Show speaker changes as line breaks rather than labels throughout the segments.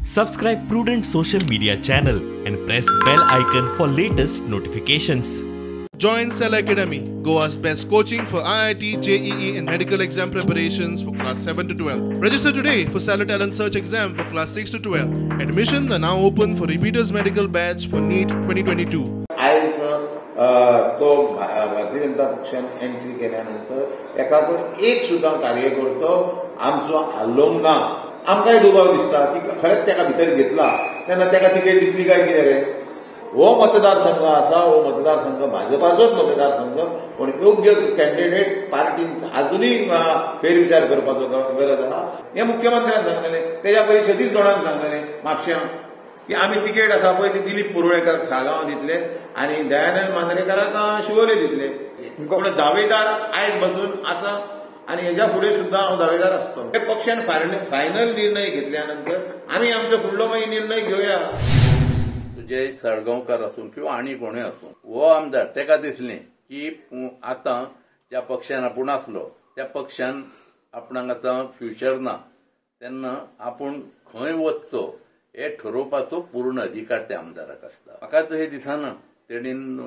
Subscribe Prudent Social Media channel and press bell icon for latest notifications.
Join Cell Academy, Goa's best coaching for IIT, JEE and medical exam preparations for class 7 to 12. Register today for Cellar Talent Search exam for class 6 to 12. Admissions are now open for repeaters medical batch for NEET 2022.
आयज तो भारतीय जनता पक्षान entry केल्यानंतर एखादो एक सुद्दां कार्यकर्तो आमचो हालोवंक ना. आमकांय दुबाव दिसता की खरेंच ताका भितर घेतला तेन्ना ताका तिकेट दितली काय कितें रे. हो मतदारसंघ आसा, हो मतदारसंघ भाजपाचोच मतदारसंघ, पण योग्य कॅन्डिडेट पार्टीन अजुनूय फेरविचार करपाचो गरज आसा. हें मुख्यमंत्र्यान सांगलेलें, तेज्या पयलीं सतीश गणान सांगलेलें म्हापश्यां की आमी तिकेट आसा पळय ती दिलीप पुरवळेकाराक साळगांव दितले आनी दयानंद मांद्रेकाराक शिवोले दितले. पूण दावेदार आयज बसून आसा आनी हेज्या फुडें सुद्दां हांव दावेदार आसतलो. हे पक्षान फायनल निर्णय घेतल्या नंतर आमी आमचो फुडलो मागीर निर्णय घेवया.
तुजे साळगांवकार आसूं किंवा आनी कोणूय आसूं, हो आमदार तेका दिसलें की आतां ज्या पक्षान आपूण आसलो त्या पक्षान आपणाक आतां फ्युचर ना, तेन्ना आपूण खंय वचचो हे ठरोवपाचो पूर्ण अधिकार त्या आमदाराक आसता. म्हाका तशें दिसना तेणीन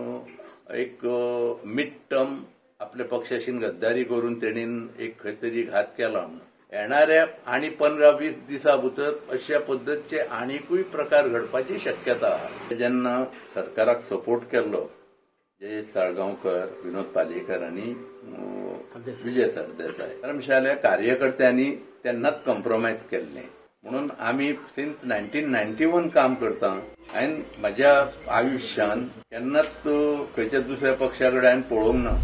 एक मिड टर्म आपल्या पक्षाशीन गद्दारी करून तेणीन एक खंय तरी घात केला म्हणून. येणाऱ्या आनी 15-20 दिसां भितर अशा पद्दतीचे आनिकूय प्रकार घडपाची शक्यता आसा. जेन्ना सरकाराक सपोर्ट केल्लो जयेश साळगांवकर, विनोद पालयेकर आनी विजय सरदेसाय, धर्मशाल्या कार्यकर्त्यांनी तेन्नाच कॉम्प्रोमायज केल्लें. म्हणून आमी सिन्स 1991 काम करता. हांवें म्हज्या आयुश्यान केन्नाच खंयच्या दुसऱ्या पक्षा कडेन हांवें पळोवंक ना.